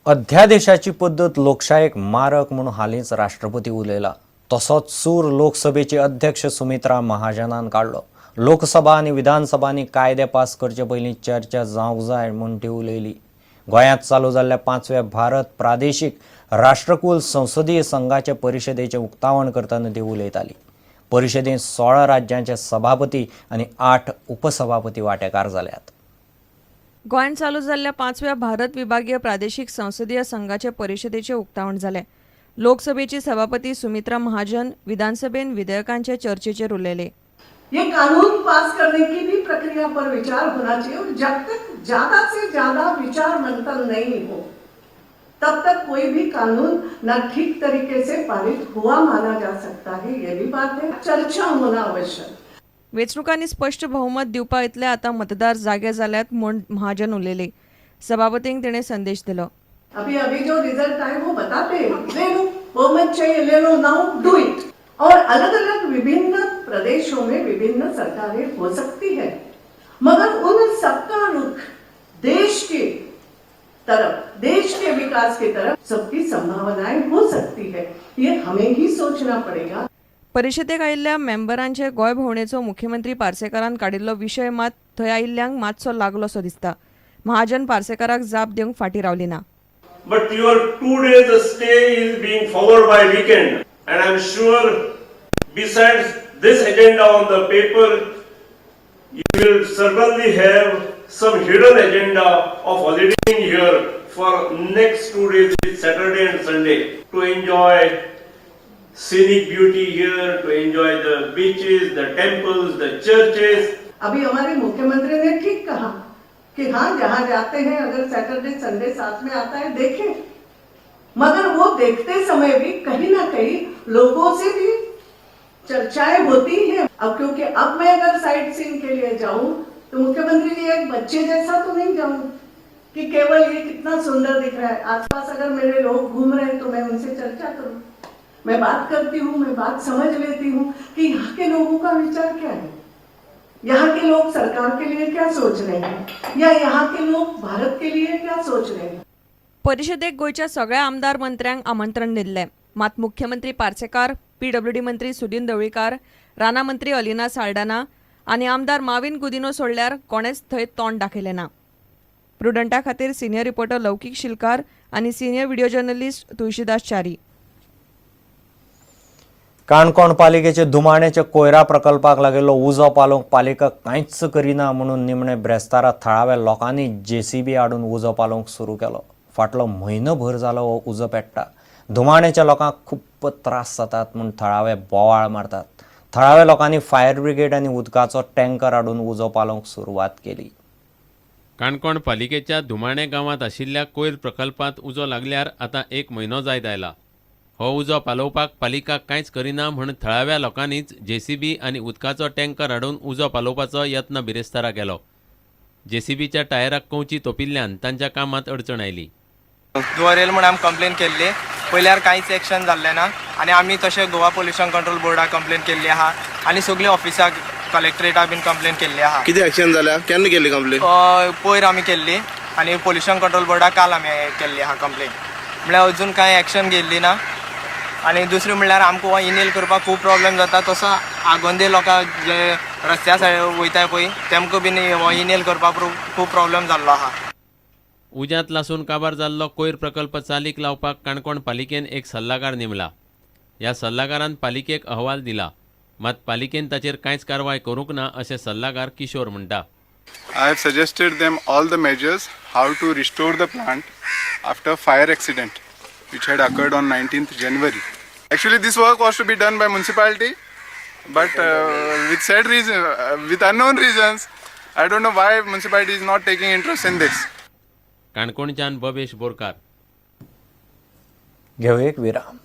अध्यादेशाची पद्दत लोकशायेक मारक म्हूण हालींच राष्ट्रपती उलयला. तसोच सूर लोकसभेचे अध्यक्ष सुमित्रा महाजनान काडलो. लोकसभा आनी विधानसभांनी कायदे पास करचे पयलीं चर्चा जावंक जाय म्हूण ती उलयली. गोंयांत चालू जाल्ल्या पांचव्या भारत प्रादेशीक राष्ट्रकुल संसदीय संघाचे परिशदेचें उक्तावण करतना ती उलयताली. परिशदेंत 16 राज्यांचे सभापती आनी आठ उपसभापती वांटेकार जाल्यात. गोंयांत चालू जाल्ल्या पांचव्या भारत विभागीय प्रादेशीक संसदीय संघाचे परिशदेचें उक्तावण जालें. लोकसभेची सभापती सुमित्रा महाजन विधानसभेन विधेयकांचे चर्चेचेर उलयले. ये कानून पास करने की भी प्रक्रिया पर विचार होना चाहिए और जब तक ज्यादा से ज्यादा विचार मंथन नहीं हो, तब तक कोई भी कानून न ठीक तरीके से पारित हुआ माना जा सकता है. ये भी बात है, चर्चा होना आवश्यक. वेंचणुकांनी स्पश्ट बहुमत दिवपा इतले आतां मतदार जागे जाल्यात म्हूण महाजन उलयले. सभापतींक तिणें संदेश दिलो. अभी अभी जो रिजल्ट आए, वो बताते हैं, ले लो, बहुमत चाहिए, ले लो, now do it. और अलग अलग विभिन्न प्रदेशों में विभिन्न सरकारें हो सकती है, मगर उन सबका रुख देश के तरफ, देश के विकास की तरफ सबकी संभावनाएं हो सकती है, ये हमें ही सोचना पड़ेगा. परिशदेक आयिल्ल्या मेंबरांचे गोंय भोंवडेचो मुख्यमंत्री पार्सेकारान काडिल्लो विशय मात थंय आयिल्ल्यांक मातसो लागलोसो दिसता. महाजन पार्सेकाराक जाप दिवंक फाटीं रावली ना. But your 2 days stay is being followed by weekend. And I'm sure besides this agenda on the paper, you will certainly have some hidden agenda of holidaying here for next 2 days, Saturday and Sunday, to enjoy scenic beauty here, to enjoy the beaches, the temples, the churches. अभी हमारे मुख्यमंत्री ने ठीक कहा कि हाँ, जहाँ जाते हैं, अगर सैटरडे संडे साथ में आता है, देखें, मगर वो देखते समय भी कहीं ना कहीं लोगों से भी चर्चाएं होती हैं. अब क्योंकि अब मैं अगर साइट सीइंग के लिए जाऊं, तो मुख्यमंत्री जी, एक बच्चे जैसा तो नहीं जाऊं कि केवल ये कितना सुंदर दिख रहा है. आसपास अगर मेरे लोग घूम रहे हैं, तो मैं उनसे चर्चा करूं. मैं बात करती हूँ, मैं बात समझ लेती हूँ कि यहाँ के लोगों का विचार क्या है, यहाँ के लोग सरकार के लिए क्या सोच रहे हैं या यहाँ के लोग भारत के लिए क्या सोच रहे हैं. परिशदेक गोंयच्या सगळ्या आमदार, मंत्र्यांक आमंत्रण दिल्लें. मात मुख्यमंत्री पार्सेकार, पीडब्ल्यूडी मंत्री सुदीन ढवळीकार, राना मंत्री अलिना साल्डाना आनी आमदार माविन गुदिनो सोडल्यार कोणेच थंय तोंड दाखयलें ना. प्रुडंटा खातीर सिनियर रिपोर्टर लौकीक शिलकार आनी senior video journalist Tulsidas Chari. Canacona पालिकेचे दुमाण्याच्या कोयरा प्रकल्पाक लागिल्लो उजो पालोवंक पालिका कांयच करिना म्हणून निमणे ब्रेस्तारा थळाव्या लोकांनी जेसीबी हाडून उजो पालोवंक सुरू केलो. फाटलो म्हयनोभर जालो हो उजो पेट्टा. धुमाण्याच्या लोकांक खूब त्रास जातात म्हूण थळावे बोवाळ मारतात. थळाव्या लोकांनी फायर ब्रिगेड आनी उदकाचो टँकर हाडून उजो पालोवंक सुरवात केली. काणकोण पालिकेच्या धुमाणे गांवांत आशिल्ल्या कोयर प्रकल्पांत उजो लागल्यार आतां एक म्हयनो जायत आयला. हो उजो पालोवपाक पालिका कांयच करिना म्हूण थळाव्या लोकांनीच जेसीबी आनी उदकाचो टँकर हाडून उजो पालोवपाचो यत्न बिरेस्तारा केलो. जेसीबीच्या टायराक कंवची तोपिल्ल्यान तांच्या कामांत अडचण आयली. धुंवर येयल म्हूण आमी कंप्लेन केल्ली. पयल्यार कांयच एक्शन जाल्लें ना आनी आमी तशें गोवा पोल्युशन कंट्रोल बोर्डाक कंप्लेन केल्ली आहा आनी सगळे ऑफिसाक, कलेक्ट्रेटाक बीन कंप्लेन केल्ली आहा. कितें एक्शन जाल्या? केन्ना केली कंप्लेन? पयर आमी केल्ली आनी पोल्युशन कंट्रोल बोर्डाक काल आमी केल्ली आहा कंप्लेन. म्हळ्यार अजून कांय एक्शन घेयल्ली ना. आनी दुसरें म्हणल्यार आमकां हो इनेल करपाक खूब प्रॉब्लेम जाता. तसो आगोंदे लोकांक जे रस्त्या सायड वयताय पळय, तेमकां बीन हो इनेल करपाक खूब प्रॉब्लेम जाल्लो आहा. उज्यांत लासून काबार जाल्लो कोयर प्रकल्प चालीक लावपाक काणकोण पालिकेन एक सल्लागार नेमला. ह्या सल्लागारान पालिकेक अहवाल दिला. मात पालिकेन ताचेर कांयच कारवाय करूंक ना, अशें सल्लागार किशोर म्हणटा. I have suggested them all the measures how to restore the plant after fire accident which had occurred on 19th January. Actually, this work was to be done by municipality, but with said reason, with unknown reasons, I don't know why municipality is not taking interest in this. काणकोणच्यान बबेश बोरकार. घेवया एक विराम.